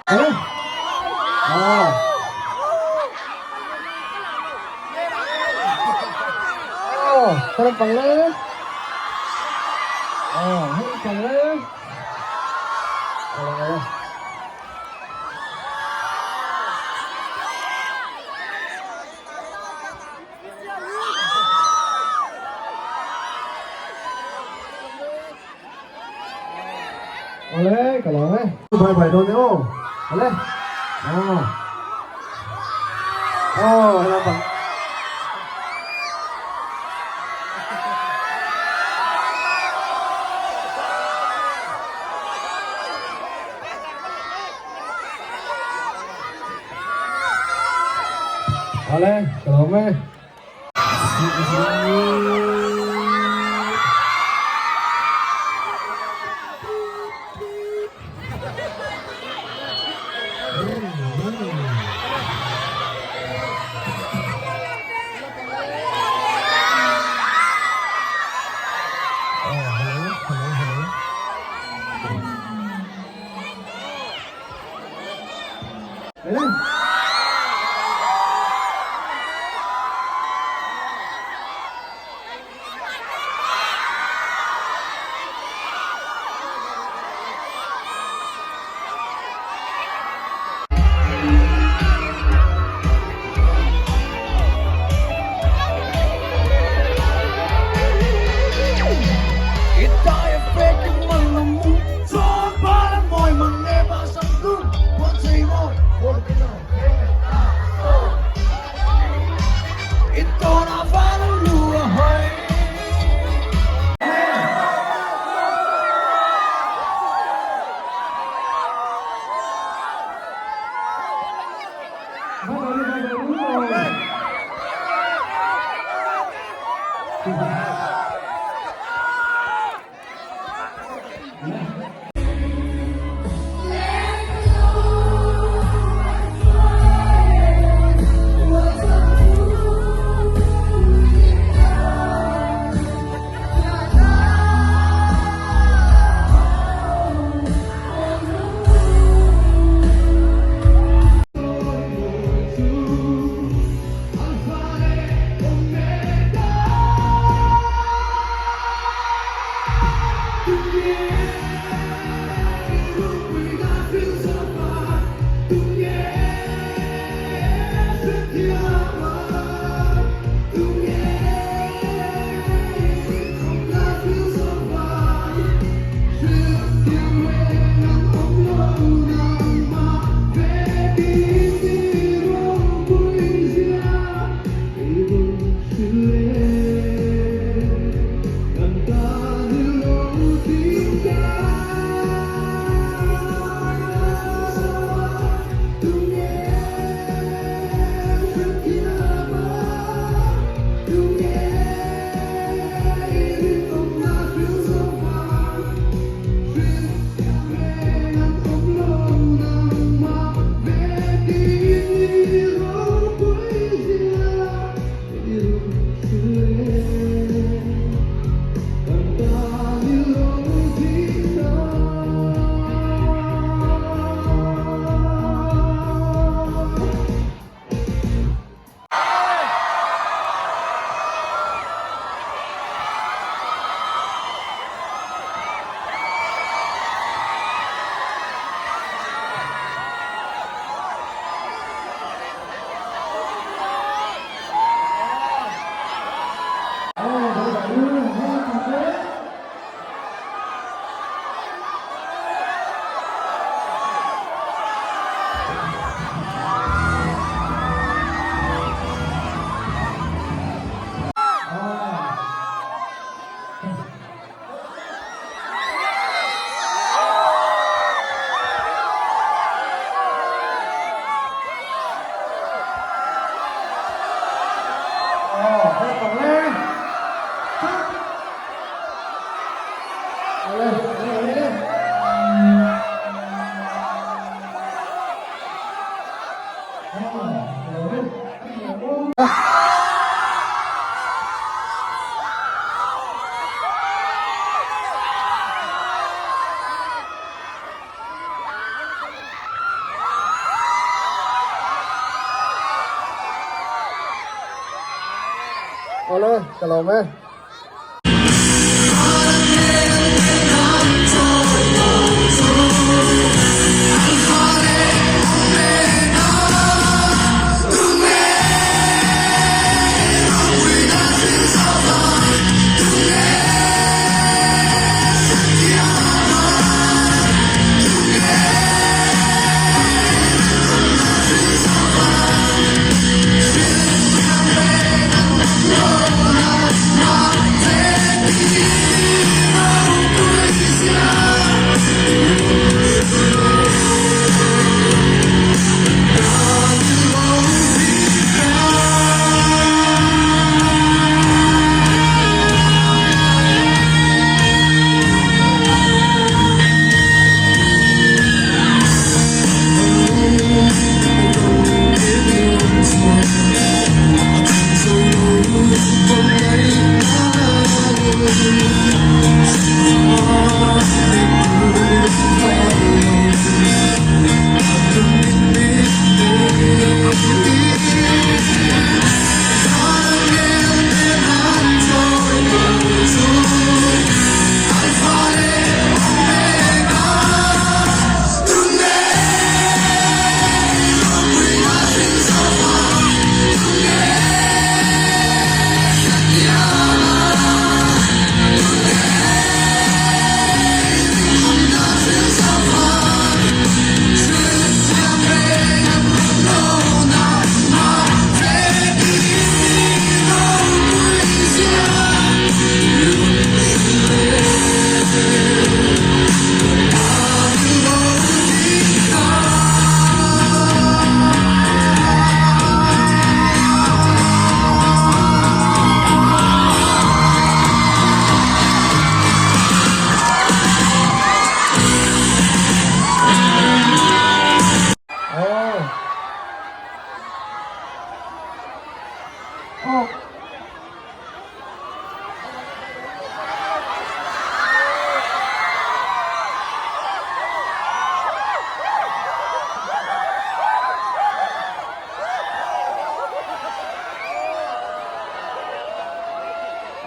Eh? Ah. Oh, helam pang le. Oh, helam pang le. Oh. Awle, ka lawm e. Bye bye dawn e aw. Awle. Aw. Aw, helam pang. Awle, ka lawm e. Awle, ka lawm e.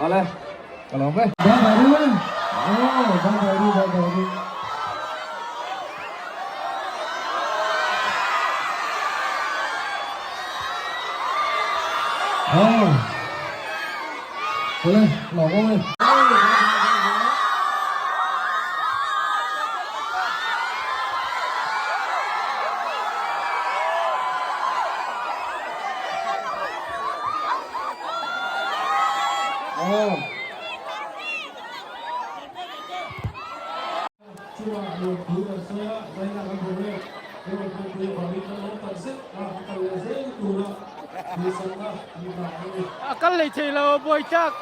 Awle, ka lawm e. Bye bye ru e. Aw, bye bye ru, bye bye ru. Aw. Awle, lawm awm e. Aw. Chungah lawmthu kan sawi a, zaina kan hmu reng. He rawn pawhpui avangin kan lawm tak zet a, a kal leh zel tura duhsakna an hlan a ni. A kal leh thei lo buai tak.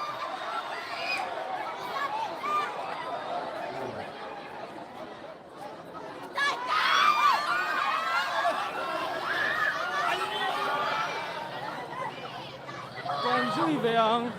Kan zui ve ang.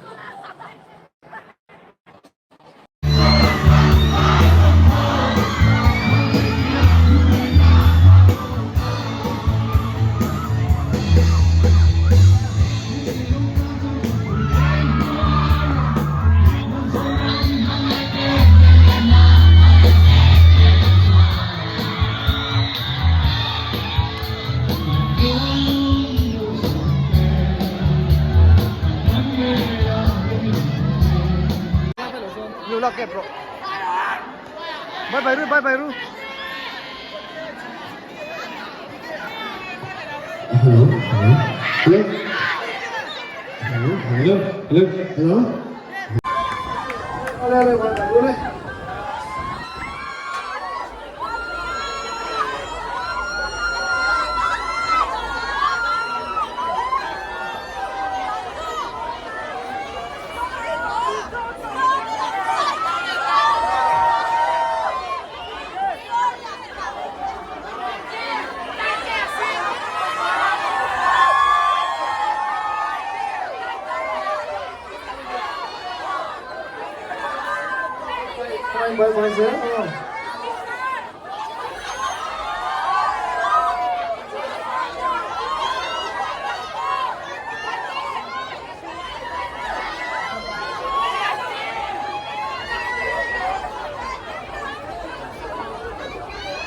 Bye bye ru, bye bye ru. Hello, hello, hello, hello, hello, hello, hello. Ale ale bye bye ru le. Bye bye zel aw.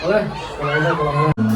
Awle, ka lo lawk lo.